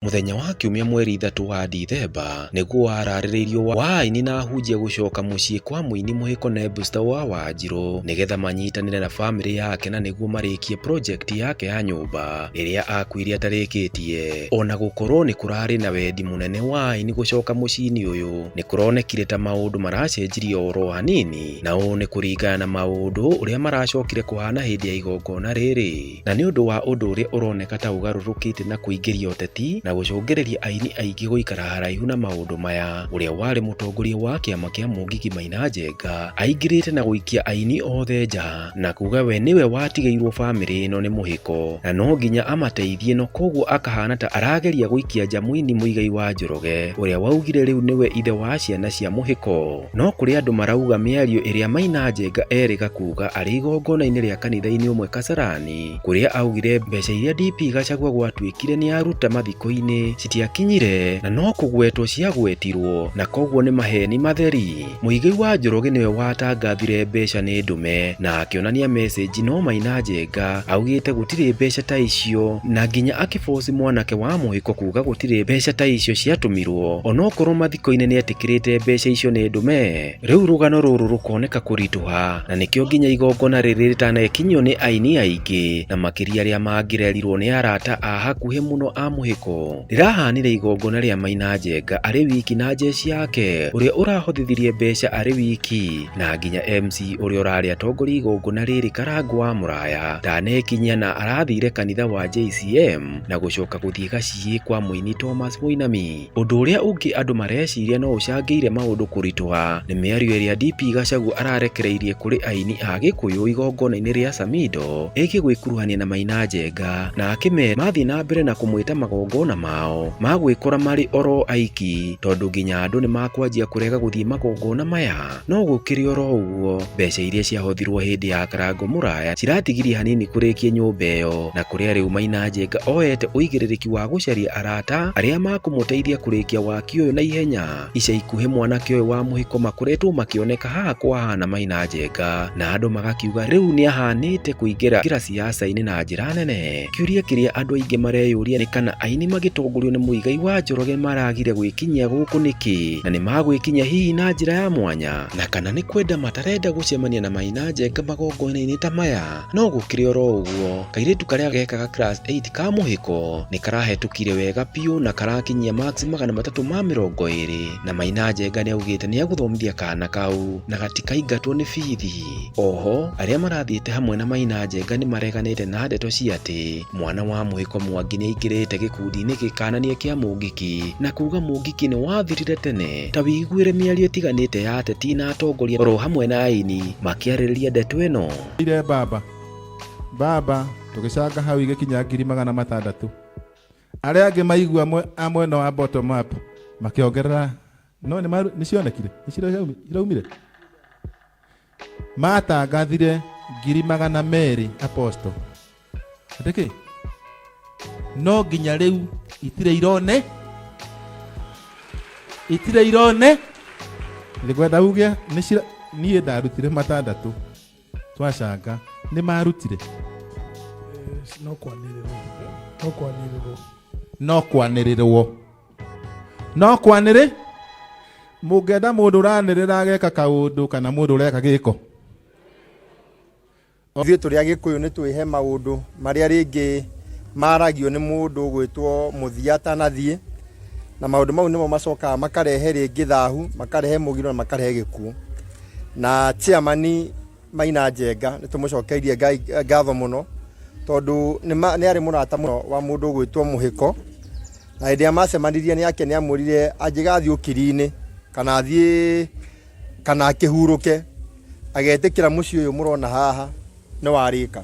Mũthenya wa Kiumia mweri 3 wa Dithemba nĩguo wararĩrĩirio wa aini na ahunjia gũcoka mũciĩ kwa mũini Mũhĩko Nebster wa Wanjirũ nĩgetha manyitanĩre na bamĩrĩ yake na nĩguo marĩkie project yake ya nyũmba ĩrĩa akuire atarĩkĩtie. Ona gũkorwo nĩ kũrarĩ na wendi mũnene wa aini gũcoka mũciĩ-inĩ ũyũ, nĩ kũronekire ta maũndũ maracenjirie oro hanini, na ũũ nĩ kũringana na maũndũ ũrĩa maracokire kũhana hĩndĩ ya igongona rĩrĩ. Na nĩ ũndũ wa ũndũ ũrĩa ũroneka ta ũgarũrũkĩte na kũingĩria ũteti na gũcũngĩrĩria aini aingĩ gũikara haraihu na maũndũ maya, ũrĩa warĩ mũtongoria wa kĩama kĩa Mũngiki Maina Njenga aingĩrĩte na gũikia aini othe nja na kuga we nĩwe watigĩirwo bamĩrĩ ĩno nĩ mũhĩko na no nginya amateithie no koguo akahana ta arageria gũikia nja mũini Muigai wa Njoroge ũrĩa waugire rĩu nĩwe ithe wa ciana cia mũhĩko. No kũrĩ andũ marauga mĩario ĩrĩa Maina Njenga erĩga kuga arĩ igongona-inĩ rĩa kanitha-inĩ ũmwe Kasarani kũrĩa augire mbeca iria DP Gachagua gwatuĩkire nĩ aruta mathiko-inĩ citiakinyire na no kũgwetwo ciagwetirwo na koguo nĩ maheni matheri. Muigai wa Njoroge nĩwe watangathire mbeca nĩ ndume na akĩonania message no Maina Njenga augĩte gũtirĩ mbeca ta icio na nginya akĩboci mwanake wa mũhĩko kuga gũtirĩ mbeca ta icio ciatũmirwo onokorwo mathiko-inĩ nĩetĩkĩrĩte mbeca icio nĩ ndume. Rĩu rũgano rũrũ rũkoneka kũritũha na nĩkĩo nginya igongona rĩrĩ rĩtanekinyio nĩ aini aingĩ na makĩria arĩa mangĩrerirwo nĩ arata a hakuhĩ mũno a mũhĩko. Rĩrahanire igongona rĩa Maina Njenga arĩ wiki na jeshi yake ũrĩa ũrahothithirie mbeca arĩ wiki na nginya MC ũrĩa ũrarĩ atongoria igongona rĩrĩ Karangũ wa Mũraya ndanekinyia na arathire kanitha wa JCM na gũcoka gũthiĩ gaciĩ kwa mũini Thomas Mũinami. Ũndũ ũrĩa ũngĩ andũ mareciria no ũcangĩire maũndũ kũritũha nĩ mĩario ĩrĩa DP Gachagua ararekereirie kũrĩ aini a Gĩkũyũ igongona-inĩ rĩa Samido ĩgiĩ gwĩkuruhania na Maina Njenga na akĩmera mathiĩ na mbere na kũmwĩta magongona mao magwĩkora marĩ oro aiki tondũ nginya andũ nĩ makwanjia kũrega gũthiĩ magongona maya. No gũkĩrĩ oro ũguo, mbeca iria ciahothirwo hĩndĩ ya Karango Mũraya ciratigirie hanini kũrĩkia nyũmba ĩyo na kũrĩa rĩu Maina Njenga oete ũigĩrĩrĩki wa gũcaria arata arĩa makũmũteithia kũrĩkia waki ũyũ na ihenya. Ica ikuhĩ mwanake ũyũ wa mũhĩko makoretwo makĩoneka haha kwa hana Maina Njenga na andũ magakiuga rĩu nĩahanĩte kũingĩra siasa-inĩ na njĩra nene. Kĩũria kĩrĩa andũ aingĩ mareyũria nĩ kana aini magĩtongorio nĩ Muigai wa Njoroge maragire gwĩkinyia gũkũ nĩkĩ na nĩ magwĩkinyia hihi na njĩra ya mwanya na kana nĩ kwenda matarenda gũcemania na Maina Njenga magongona-inĩ ta maya. No gũkĩrĩ oro ũguo, kairĩtu karĩa gekaga class 8 ka mũhĩko nĩ karahetũkire wega biũ na karakinyia marks 320 na Maina Njenga nĩ augĩte nĩ egũthomithia kana kau na gatikaingatwo nĩ bithi. Oho, arĩa marathiĩte hamwe na Maina Njenga nĩ mareganĩte na ndeto cia atĩ mwana wa mũhĩko Mwangi nĩ aingĩrĩte gĩkundi-inĩ gĩkananie kĩa Mũngiki na kuga Mũngiki nĩ wathirire tene. Ta wĩiguĩre mĩario ĩtiganĩte ya ateti na atongoria oro hamwe na aini makĩarĩrĩria ndeto ĩno. Ire baba baba tũgĩcanga hau igĩkinya 600,000. Arĩa angĩ maigua a mwena wa bottom up makĩongerera, no nĩ cionekire, nĩ ciraumire. Matangathire 200,000 apostle atĩkĩ, no nginya rĩu itirĩ irone, itirĩ irone. Ngwenda uge nĩ niĩ ndarutire 600 twacanga nĩ marutire. No kwanĩrĩrwo, no kwanĩrĩrwo, no kwanĩrĩrwo, no kwanĩrĩ. Mũngĩenda mũndũ ũranĩrĩra ageka kaũndũ kana mũndũ ũreka gĩko. Ithuĩ tũrĩ Agĩkũyũ nĩ twĩhe maũndũ marĩa rĩngĩ maragio nĩ mũndũ ũgwĩtwo mũthia atanathiĩ, na maũndũ mau nĩmo macokaga makarehe rĩngĩ thahu, makarehe mũgiro na makarehe gĩkuũ. Na chairman Maina Njenga nĩ tũmũcokeirie Ngai ngatho mũno tondũ nĩ arĩ mũrata mũno wa mũndũ ũgwĩtwo Mũhĩko, na hĩndĩ ĩrĩa macemanirie nĩ ake nĩ amwĩrire angĩgathiĩ ũkiri-inĩ kana athiĩ kana akĩhurũke agetĩkĩra mũciĩ ũyũ mũrona haha nĩ warĩka.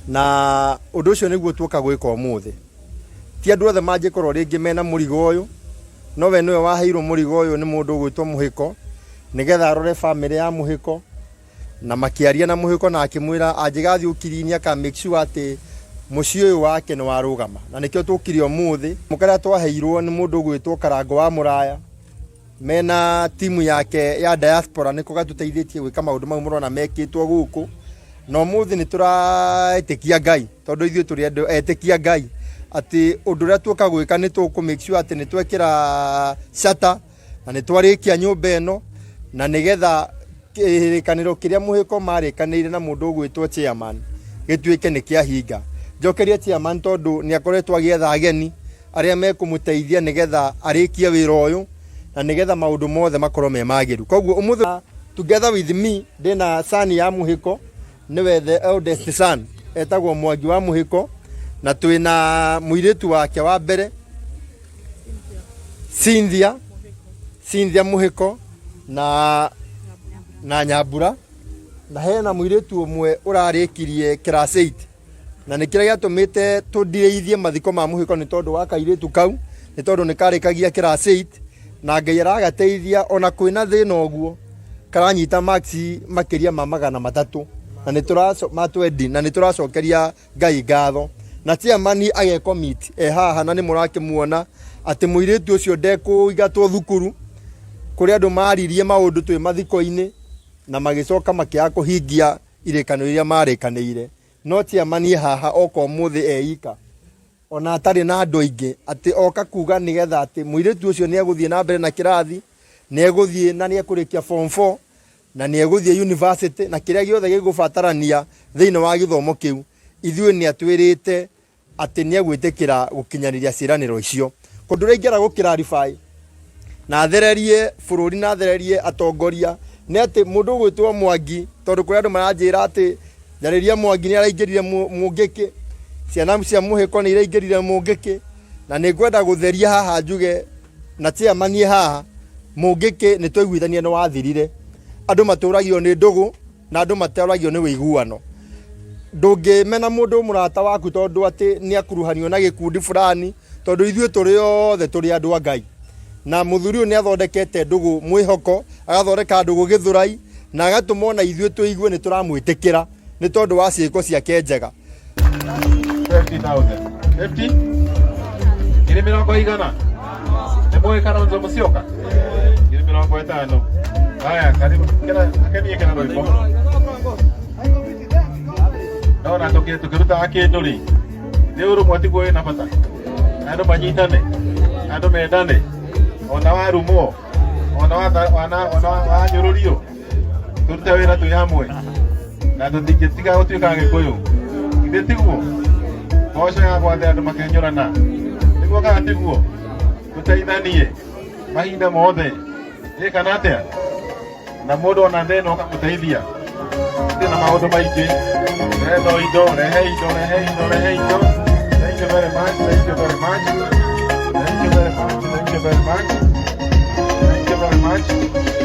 Na ũndũ ũcio nĩguo tuoka gwĩka ũmũthĩ. Ti andũ othe mangĩkorwo rĩngĩ mena mũrigo ũyũ, no we nĩwe waheirwo mũrigo ũyũ nĩ mũndũ ũgwĩtwo Mũhĩko nĩgetha arore bamĩrĩ ya Mũhĩko, na makĩaria na Mũhĩko na akĩmwĩra angĩgathiĩ ũkiri-inĩ aka make sure atĩ mũciĩ ũyũ wake nĩ warũgama. Na nĩkĩo tũkire ũmũthĩ. Karĩa twaheirwo nĩ mũndũ ũgwĩtwo Karango wa Mũraya mena timu yake ya diaspora nĩko gatũteithĩtie gwĩka maũndũ mau mũrona mekĩtwo gũkũ. Na ũmũthĩ nĩ tũraĩtĩkia Ngai tondũ ithuĩ tũrĩ andũ etĩkia Ngai. Atĩ ũndũ ũrĩa tuoka gwĩka nĩ tũkũ make sure atĩ nĩ twekĩra shata na nĩ twarĩkia nyũmba ĩno, na nĩgetha kĩrĩkanĩro kĩrĩa mũhĩko marĩkanĩire na mũndũ ũgwĩtwo chairman gĩtuĩke nĩ kĩahinga. Njokerie chairman tondũ nĩ akoretwo agĩetha ageni arĩa mekũmũteithia nĩgetha arĩkie wĩra ũyũ na nĩgetha maũndũ mothe makorwo me magĩru. Koguo ũmũthĩ together with me ndĩna son ya mũhĩko, nĩwe the eldest son, etagwo Mwangi wa Mũhĩko, na twĩna mũirĩtu wake wa mbere Cynthia, Cynthia Mũhĩko na Nyambura, na hena mũirĩtu ũmwe ũrarĩkirie class 8, na nĩ kĩrĩa gĩatũmĩte tũndirĩithie mathiko ma Mũhĩko nĩ tondũ wa kairĩtu kau, nĩ tondũ nĩ karĩkagia class 8 na Ngai aragateithia ona kwĩna thĩna ũguo karanyita marks makĩria ma 300 na nĩ tũraco ma 20, na nĩ tũracokeria Ngai ngatho. Na chairman agecommit e haha, na nĩ mũrakĩmuona atĩ mũirĩtu ũcio ndekũingatwo thukuru. Kũrĩ andũ maririe maũndũ twĩ mathiko-inĩ na magĩcoka makĩaga kũhingia irĩkanĩro iria marĩkanĩire, no chairman e haha oka ũmũthĩ eika ona atarĩ na andũ aingĩ, atĩ oka kuga nĩgetha atĩ mũirĩtu ũcio nĩ egũthiĩ na mbere na kĩrathi, nĩ egũthiĩ na nĩ ekũrĩkia form 4 na nĩ egũthiĩ university, na kĩrĩa gĩothe gĩgũbatarania thĩinĩ wa gĩthomo kĩu, ithuĩ nĩ atwĩrĩte atĩ nĩ egwĩtĩkĩra gũkinyanĩria ciĩranĩro icio. Kũndũ ũrĩa ingĩenda gũkĩrarify na thererie bũrũri na thererie atongoria nĩ atĩ mũndũ ũgwĩtwo Mwangi, tondũ kũrĩ andũ maranjĩra atĩ njarĩria Mwangi nĩ araingĩrire mũngĩkĩ, ciana cia mũhĩko nĩ iraingĩrire mũngĩkĩ, na nĩ ngwenda gũtheria haha njuge na chairman haha, mũngĩkĩ nĩ twaiguithania nĩ wathirire. Andũ matũragio nĩ ndũgũ na andũ matũragio nĩ wĩiguano. Ndũngĩmena mũndũ mũrata waku tondũ atĩ nĩ akuruhanio na gĩkundi fulani, tondũ ithuĩ tũrĩ othe tũrĩ andũ a Ngai. Na mũthuri ũyũ nĩ athondekete ndũgũ mwĩhoko, agathondeka ndũgũ Gĩthũrai, na agatũma ona ithuĩ tũigue nĩ tũramwĩtĩkĩra nĩ tondũ wa ciĩko ciake njega. 50,000. 50? 100,000. Nĩ mũĩ Kalonzo Musyoka? 50,000. Haya, karibu. Kena akenie kena rwĩmbo. Ndona tũkĩrutaga kĩndũ rĩ, nĩ ũrũmwe tiguo wĩna bata. Andũ manyitane, andũ mendane, ona warumwo, ona ona wanyũrũrio, tũrute wĩra twĩ hamwe na tũtingĩtiga gũtuĩka Agĩkũyũ. Githĩ tiguo? Mboco ya gwathe andũ makenyũrana. Nĩguo kana tiguo? Tũteithanie mahinda mothe. Ĩ kana atĩa? Na mũndũ ona thĩna ũkamũteithia. Gũtirĩ na maũndũ maingĩ. Rehe indo, rehe indo, rehe indo, rehe indo. Thank you very much, thank you very much. Thank you very much, thank you very much. Thank you very much.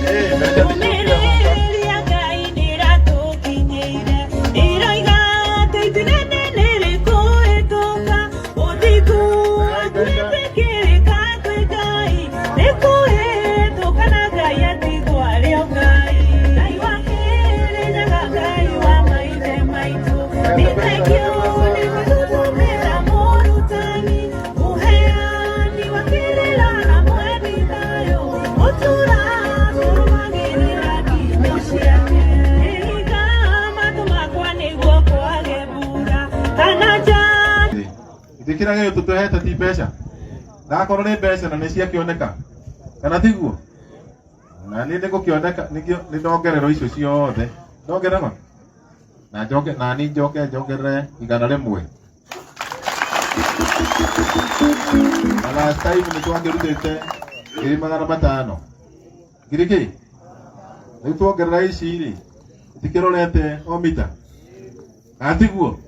Eh, mbeca nĩciokire guka. Ndũmĩrĩri ya Ngai nĩĩratũkinyĩire, ĩroiga atĩ itu inene nĩrĩkũhĩtũka, ũthingu waku nĩtwĩkĩrĩka kwĩ Ngai, nĩkũhĩtũka na Ngai atigwo arĩ o Ngai. Ngai wa Kĩrĩnyaga, Ngai wa maithe maitũ, nĩ thengiũ nĩ gũtũtũmĩra mũrutani, mũheani wa kĩrĩra na mwendi thayũ, ũtũra tũrũmagĩrĩra ngingo ciake. Hinga matũ makwa nĩguo kwage mbura, kana njata Githĩ kĩrĩa gĩothe tũtũhete ti mbeca? Ndakorwo nĩ mbeca na nĩ ciakĩoneka, kana tiguo? Na niĩ nĩngũkĩoneka nĩkĩo nĩ ndongererwo icio ciothe, ndongererwo na njoke na niĩ njoke njongerere 100. Na last time nĩ twakĩrutĩte 500,000. Ngiri kĩ? Rĩu tuongerera ici rĩ, itikĩrorete o mita. Kana tiguo?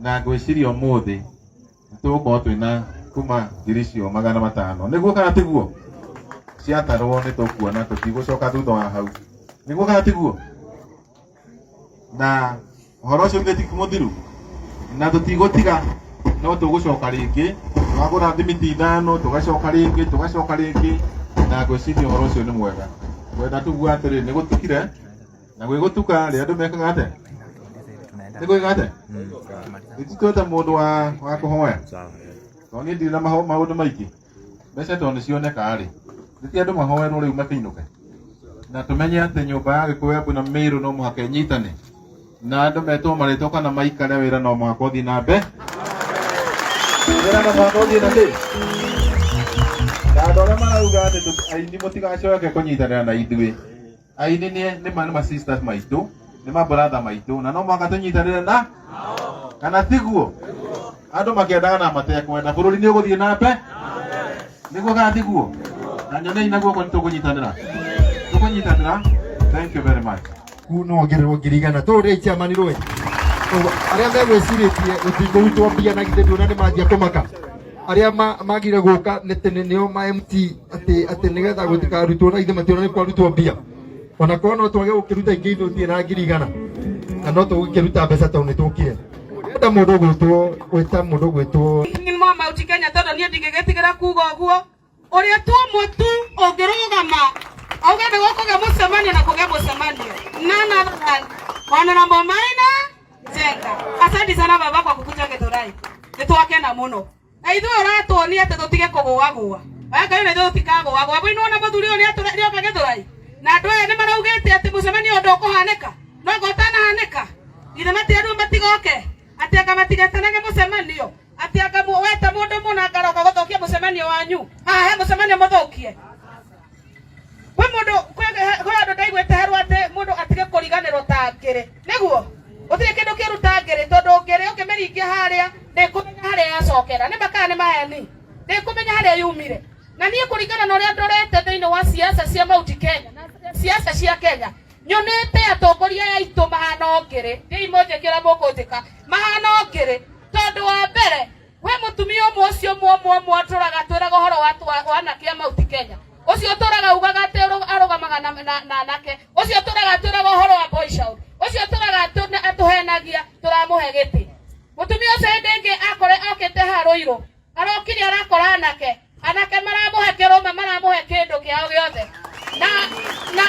Na ngwĩciria ũmũthĩ nĩtũgũkorwo twĩna kuma 500,000. Nĩguo kana tiguo? Ciatarwo nĩ tũkuona tũtigũcoka thutha wa hau. Nĩguo kana tiguo? Na ũhoro ũcio githĩ ti mũthiru? Na tũtigũtiga, no tũgũcoka rĩngĩ, twagũra thimiti ithano, tũgacoka rĩngĩ, tũgacoka rĩngĩ, na ngwĩciria ũhoro ũcio nĩ mwega. Ngwenda tugue atĩrĩ, nĩ gũtukire, na gwĩ gũtuka rĩ, andũ mekaga atĩa? Nĩ gwĩka atĩa? Nĩ mũndũ wa kũhoya. Tondũ niĩ ndirĩ na maũndũ maingĩ. Mbeca tondũ nĩ cioneka rĩ, nĩ ti andũ mahoerwo rĩu makĩinũke. Na tũmenye atĩ nyũmba ya Gĩkũyũ, Embu na Mĩrũ no mũhaka ĩnyitane. Na andũ metwo marĩtwo kana maikare, wĩra no mũhaka ũthiĩ na mbere. Njĩra na mũhaka ũthiĩ na kĩ na andũ arĩa marauga atĩ aini mũtigacoke kũnyitanĩra na ithuĩ. Aini nĩ ma sisters maitũ, nĩ ma brother maitũ, na no mũhaka tũnyitanĩre na kana tiguo? Andũ makĩendaga na matekwenda, bũrũri nĩ ũgũthiĩ na mbe nĩguo kana tiguo? Na nyonei na guoko nĩ tũkũnyitanĩra, tũkũnyitanĩra. Thank you very much. Ku no ongererwo 100,000 tũrĩ chairman rwe arĩa megwĩcirĩtie gũtikũrutwo mbia na githĩ nduona nĩ manjia kũmaka arĩa magire gũka nĩ tene nĩo ma MT atĩ nĩgetha gũtikarutwo na githĩ mationa nĩ kwarutwo mbia ona korwo no twage gũkĩruta ingĩ ithuĩ tũtirĩ na 100,000 na no tũgũkĩruta mbeca tondũ nĩ tũkire enda mũndũ gwĩtwo gwĩta mũndũ gwĩtwo Nĩ mwa Mount Kenya tondũ niĩ ndingĩgĩtigĩra kuga ũguo ũrĩa tu ũmwe tu ũngĩrũgama auge nĩ gũkũgĩa mũcemanio na kũgĩa mũcemanio none other than Honorable Maina Njenga. Asante sana baba kwa kukuja Githurai, nĩ twakena mũno na ithuĩ ũratuonia atĩ tũtige kũgũagũa. Ngai na ithuĩ tũtikagũagũa bũi nĩwona mũthuri ũyũ nĩoka Githurai na andũ aya nĩ maraugĩte atĩ mũcemanio ũyũ ndũkũhanĩka no anga ũtanahanĩka ithe matiandũ matigoke atĩ anga matigetanage mũcemanio atĩ anga weta mũndũ mũna ngaroka gũthũkia mũcemanio wanyu haha he mũcemanio mũthũkie kwĩ mũndũ kwĩ andũ ndaiguĩte herwo atĩ mũndũ atige kũriganĩrwo ta ngĩrĩ nĩguo gũtirĩ kĩndũ kĩũru ta ngĩrĩ tondũ ngĩrĩ ũngĩmĩringia harĩa ndĩkũmenya harĩa yacokera nĩ makaa nĩ maheni ndĩkũmenya harĩa yumire na niĩ kũringana na ũrĩa ndorete thĩinĩ wa siasa cia Mount Kenya na siasa cia Kenya nyonete atongoria aya aitũ mahana o ngĩrĩ thiĩi mũnjĩke ũrĩa mũkũnjĩka mahana o ngĩrĩ tondũ wa mbere we mũtumia ũmwe ũcio ũmwe ũmwe ũmwe atũraga twĩraga ũhoro wa anake a Mount Kenya ũcio ũtũraga ugaga atĩ arũgamaga na anake ũcio ũtũraga atwĩraga ũhoro wa boy child ũcio ũtũraga atũhenagia tũramũhe gĩtĩ mũtumia ũcio hĩndĩ ĩngĩ akore okĩte haha Rũirũ arokire arakora anake anake maramũhe kĩrũme maramũhe kĩndũ kĩao gĩothe na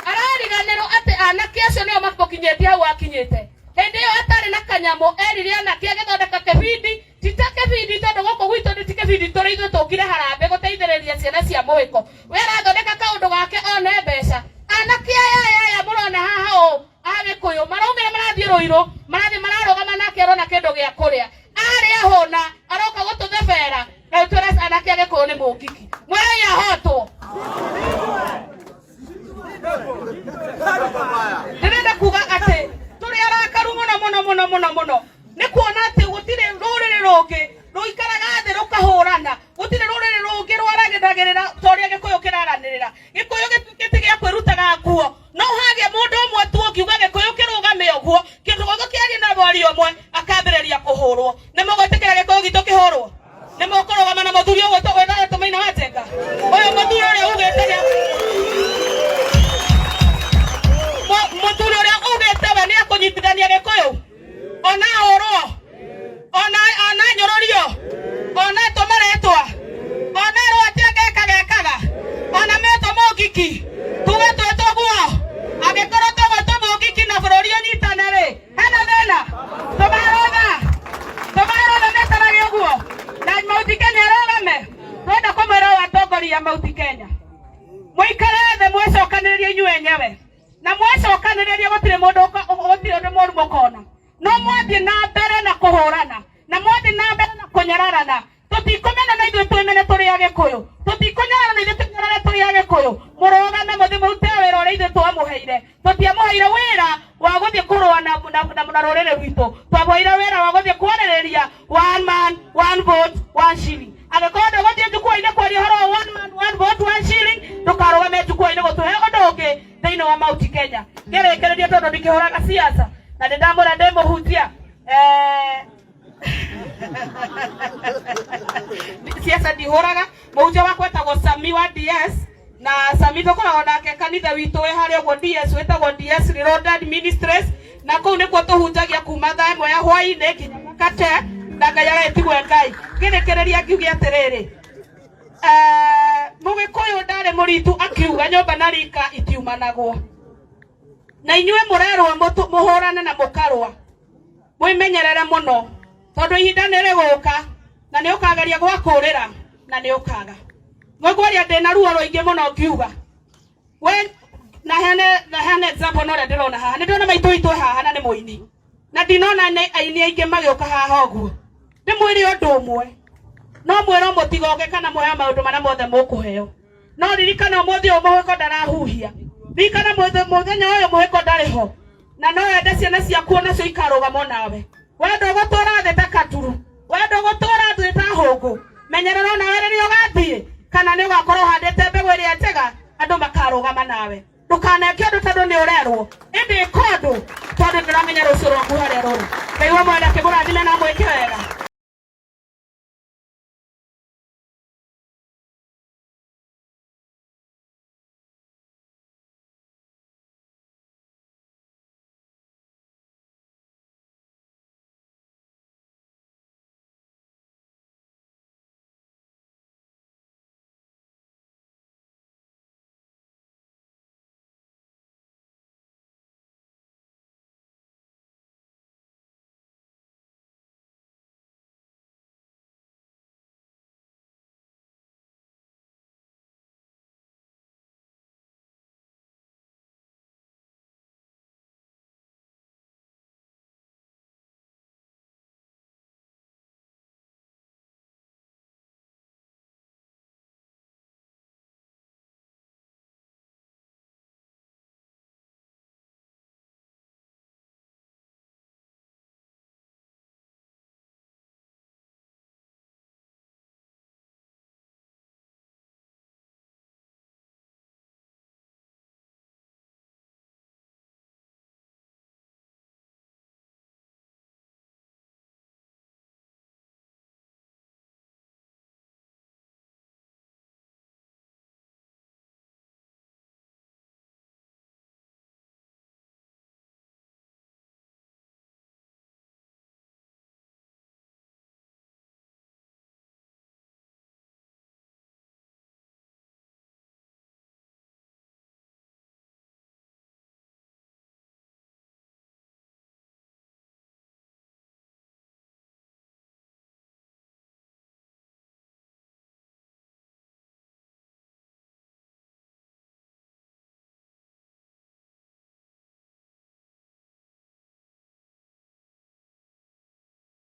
arariganĩrwo atĩ anake acio nĩo mamũkinyĩtie hau akinyĩte hĩndĩ ĩyo atarĩ na kanyamũ erire anake agĩthondeka kĩbindi ti ta kĩbindi tondũ gũkũ gwitũ nĩ ti kĩbindi tũrĩ ithuĩ tũkire harambĩ gũteithĩrĩria ciana cia mũhĩko we arathondeka kaũndũ gake one mbeca anake aya aya aya mũrona haha ũũ Agĩkũyũ maraumĩra marathiĩ Rũirũ marathiĩ mararũgama nake arona kĩndũ gĩa kũrĩa arĩa hũna aroka gũtũthebera na twĩre anake Agĩkũyũ nĩ mũngiki mwĩrei ahotwo ndĩrenda kuga atĩ tũrĩ arakaru mũno mũno mũno mũno mũno nĩ kuona atĩ gũtirĩ rũrĩrĩ rũngĩ rũikaraga thĩ rũkahũrana gũtirĩ rũrĩrĩ rũngĩ rwaranagĩrĩra ta ũrĩa Gĩkũyũ kĩraranĩrĩra Gĩkũyũ gĩtuĩkĩte gĩa kwĩrutaga nguo no hagĩa mũndũ ũmwe tu ũngiuga Gĩkũyũ kĩrũgame ũguo kĩndũ gĩothe kĩaria na mwario ũmwe akambĩrĩria kũhũrwo nĩ mũgwĩtĩkĩra Gĩkũyũ gitũ kĩhũrwo nĩ mũkũrũgama na mũthuri ũyũ gwĩtwo wĩtagwo Maina wa Njenga ũyũ mũthuri ũrĩa ugĩte mũthuri ũrĩa ugĩte we nĩ akũnyitithania Gĩkũyũ ona ahũrwo ona nyũrũrio ona etwo marĩtwa ona erwo atĩ angeka gekaga ona metwo mũngiki tuge twĩtwo guo angĩkorwo tũgwĩtwo mũngiki na bũrũri ũnyitane rĩ hena thĩna tũmahe rũtha metanage ũguo na Mount Kenya ĩrũgame twenda kũmwĩra ũũ atongoria Mount Kenya mũikare thĩ mwĩcokanĩrĩrie inyuĩ enyewe na mwecokanĩrĩria gũtirĩ mũndũ gũtirĩ ũndũ mũru mũkona no mwathiĩ na mbere na kũhũrana na mwathiĩ na mbere na kũnyararana tũtikũmena na ithuĩ twĩmene tũrĩ Agĩkũyũ tũtikũnyarara na ithuĩ tũnyarare tũrĩ Agĩkũyũ mũrũgame mũthiĩ mũrute wĩra ũrĩa ithuĩ twamũheire tũtiamũheire wĩra wa gũthiĩ kũrũa na rũrĩrĩ rwitũ twamũheire wĩra wa gũthiĩ kwarĩrĩria one man one vote one shilling angĩkorwo ndũgũthiĩ njukua-inĩ kwaria ũhoro wa one man one vote one shilling ndũkarũgame njukua-inĩ gũtũhe ũndũ ũngĩ thĩinĩ wa Mount Kenya ngĩrĩkĩrĩria tondũ ndikĩhũraga siasa na nĩ ndamwĩra ndĩ mũhunjia siasa ndihũraga mũhunjia wakwa etagwo Sami wa DS na Sami tũkoragwo nake kanitha witũ wĩ harĩa ũguo DS wĩtagwo DS Reloaded Ministries na kũu nĩkuo tũhunjagia kuma thaa 1 ya hwaĩ-inĩ nginya makate na Ngai agagĩtigwo Ngai ngĩrĩkĩrĩria ngiuge atĩrĩrĩ mũgĩkũyũ ndarĩ mũritu akiuga nyũmba na rika itiumanagwo na inyuĩ mũrerwo mũhũrane na mũkarũa mwĩmenyerere mũno tondũ ihinda nĩ rĩgũka na nĩ ũkageria gwakũrĩra na nĩ ũkaga ngwaria ndĩna ruo rũingĩ mũno ngiuga we na heane example no ũrĩa ndĩrona haha nĩ ndĩrona maitũ witũ haha na nĩ mũini na ndinona nĩ aini aingĩ magĩũka haha ũguo Ndĩmwĩre ũndũ ũmwe, no mwĩrwo mũtigoke kana muoya maũndũ marĩa mothe mũkũheo, no ririkana ũmũthĩ ũyũ mũhĩko ndarahuhia, ririkana mũthenya ũyũ mũhĩko ndarĩ ho, na no wende ciana ciaku onacio ikarũgama nawe. We ndũgũtũra thĩ ta katuru, we ndũgũtũra thĩ ta hũngũ. Menyerera onawe rĩrĩa ũgathiĩ, kana nĩ ũgakorwo ũhandĩte mbegũ ĩrĩa njega, andũ makarũgama nawe. Ndũkaneke ũndũ tondũ nĩ ũrerwo, ĩndĩ ĩka ũndũ tondũ ndũramenya rũciũ rwaku harĩa rũrĩ. Ngai wa mwene akĩmũrathime na amwĩke wega.